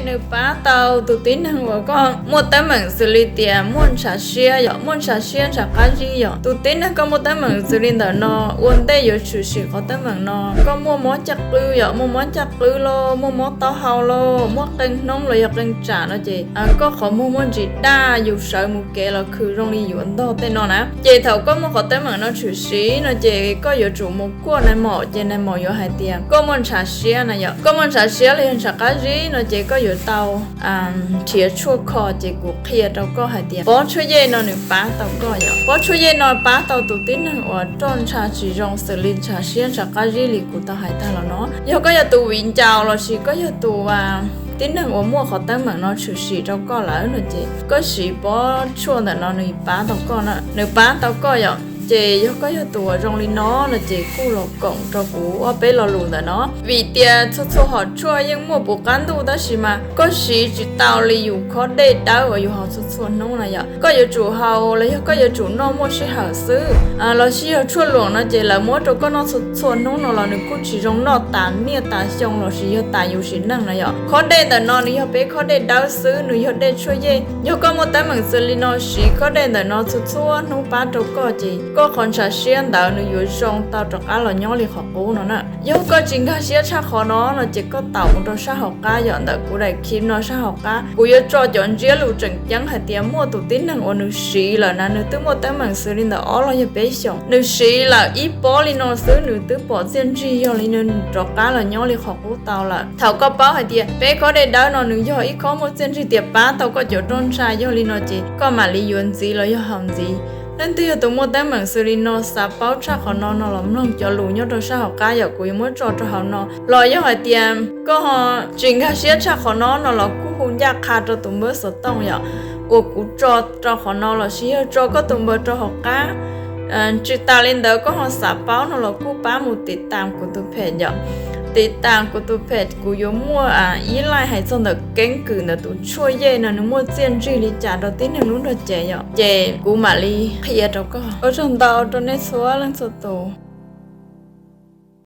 Nws pab tau tus tib neeg uas koj muaj teeb meem xws li tias muaj ntshav siab yom, muaj ntshav siab ntshav qab zib yom. Tus tib neeg koj muaj teeb meem xws li ntawm no, ua ntej yuav tshwm sim qhov teeb meem no, koj muaj mob caj qwb yom, muaj mob caj qwb los muaj mob taub hau los muaj qee hnub los yog qee tsam no ces koj qhov muag muaj ntsis daj, yus sawv mus kev los khwv zoo li yuav ntog tej no na. Ces thaum koj muaj qhov teeb meem no tshwm sim no ces koj yuav tsum mus kuaj nais maum, ces nais maum yuav hais tias koj muaj ntshav siab na yom. Koj muaj ntshav siab los yog ntshav qab zib no ces koj yuav tau nrhiav tshuaj kho. Ces kuv qhia rau koj hais tias pob tshuaj yej no nws pab tau koj yom. Pob tshuaj yej no pab tau tus tib neeg uas roj ntsha tsis zoo xws li ntshav siab ntshav qab zib li kuv tau hais tag los no. Yog koj yog tus viv ncaus lossis koj yog tus tib neeg uas muaj qhov teeb meem no tshwm sim rau koj lawm no ces koj siv pob tshuaj ntawm no nws pab tau koj na, nws pab tau koj yom. Ces yog koj yog tus uas zoo li no no ces kuj los koom rau kuv ob peb lo lus ntawm no, vim tias txhua txhua hom tshuaj yeej muaj puv qab ntuj, tab sis mas koj siv tsis tau li yus khob dej dawb uas yus haus txhua txhua hnub na yom. Koj yuav tsum haus los yog koj yuav tsum noj muaj sij hawm xwb. Lossis yog tshuaj luam no ces lawv muab rau koj noj txhua txhua hnub no los nws kuj tsis zoo noj tas niaj tas xyoo lossis yog tas yus sim neej na yom. Khob dej ntawm no nws yog peb khob dej dawb xwb, nws yog dej tshuaj yej. Yog koj muaj teeb meem xws li no siv khob dej ntawm no txhua txhua hnub pab rau koj ces koj qhov ntshav siab ntawd nws yuav zoo tau rov qab los nyob li qhov qub no na. Yog koj tsis nkag siab tshaj qhov no no ces koj taum mus rau sab hauv qab yom, ntawm kuv daim clip no sab hauv qab kuv yuav tso cov ntsiab lus tseem ceeb hais tias muaj tus tib neeg uas nws siv lawm na, nws twb muaj teeb meem xws li ntawm ob los yog peb xyoos, nws siv lawm ib pob li no xwb nws twb pom txiaj ntsig, yog li nws rov qab los nyob li qhov qub tau lawm. Thaum koj paub hais tias peb khob dej dawb no nws yog ib khob muaj txiaj ntsig tias pab tau koj cov roj ntsha, yog li no ces koj mam li yuav ntxiv los yog haus ntxiv. Leej twg yog tus muaj teeb meem xws li no xav paub tshaj qhov no no los mloog cov lus nyob rau sab hauv qab yom, kuv yuav muab tso rau hauv no. Los yog hais tias koj ho tsis nkag siab tshaj qhov no no los kuj hu ncaj qha rau tus npawb xov tooj yom, uas kuv tso rau qhov no lossis yog tso koj tus npawb rau hauv qab. Tsis tas li ntawd koj ho xav paub no los kuj pab mus tiv tas kuv tus phem yom. Tiv tas kuv tus phem kuv yuav muaj ib laij hais txog ntawm keeb kwm ntawm tus tshuaj yej no nws muaj txiaj ntsig li cas rau tib neeg lub nrog cev yom, ces kuv mam li qhia rau koj. Ua tsaug ntau rau nej txhua leej txhua tus.